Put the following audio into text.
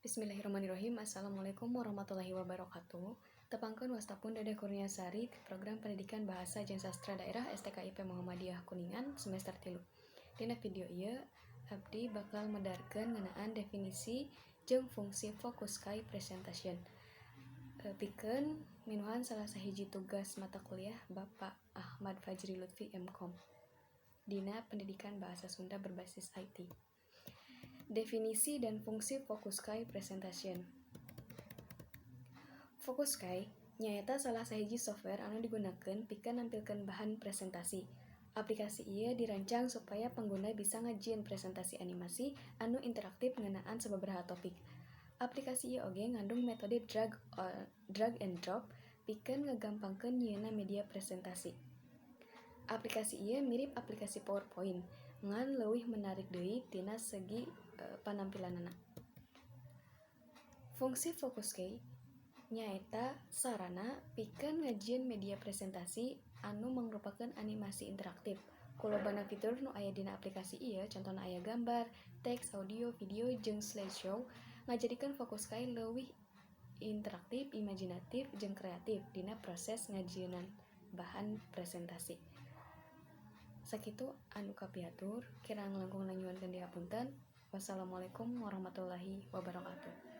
Bismillahirrahmanirrahim. Assalamualaikum warahmatullahi wabarakatuh. Tepangkeun, wasta pun Dede Kurniasari, Program Pendidikan Bahasa jeung Sastra Daerah STKIP Muhammadiyah Kuningan semester 3. Dina video ieu abdi bakal medarkeun ngeunaan definisi jeung fungsi Focusky Presentation pikeun minuhan salah sahiji tugas mata kuliah Bapak Ahmad Fajri Lutfi, M.Kom, dina Pendidikan Bahasa Sunda berbasis IT. Definisi dan fungsi Focusky Presentation. Focusky nyaeta salah sahiji software anu digunakeun pikeun nampilkeun bahan presentasi. Aplikasi ieu dirancang supaya pengguna bisa ngajieun presentasi animasi anu interaktif ngeunaan sababaraha topik. Aplikasi ieu oge ngandung metode drag and drop pikeun ngagampangkeun nyieunna media presentasi. Aplikasi ieu mirip aplikasi PowerPoint, ngan leuwih menarik deui tina segi panampilanana. Fungsi Focusky nyaeta sarana pikeun ngajieun media presentasi anu mangrupakeun animasi interaktif. Ku lobana fitur nu aya dina aplikasi ieu, contohna aya gambar, teks, audio, video, jeung slideshow, ngajadikeun Focusky leuwih interaktif, imajinatif, jeung kreatif dina proses ngajieunan bahan presentasi. Sakitu anu kapihatur, kirang langkungna nyuhunkeun dihapunten. Wassalamualaikum warahmatullahi wabarakatuh.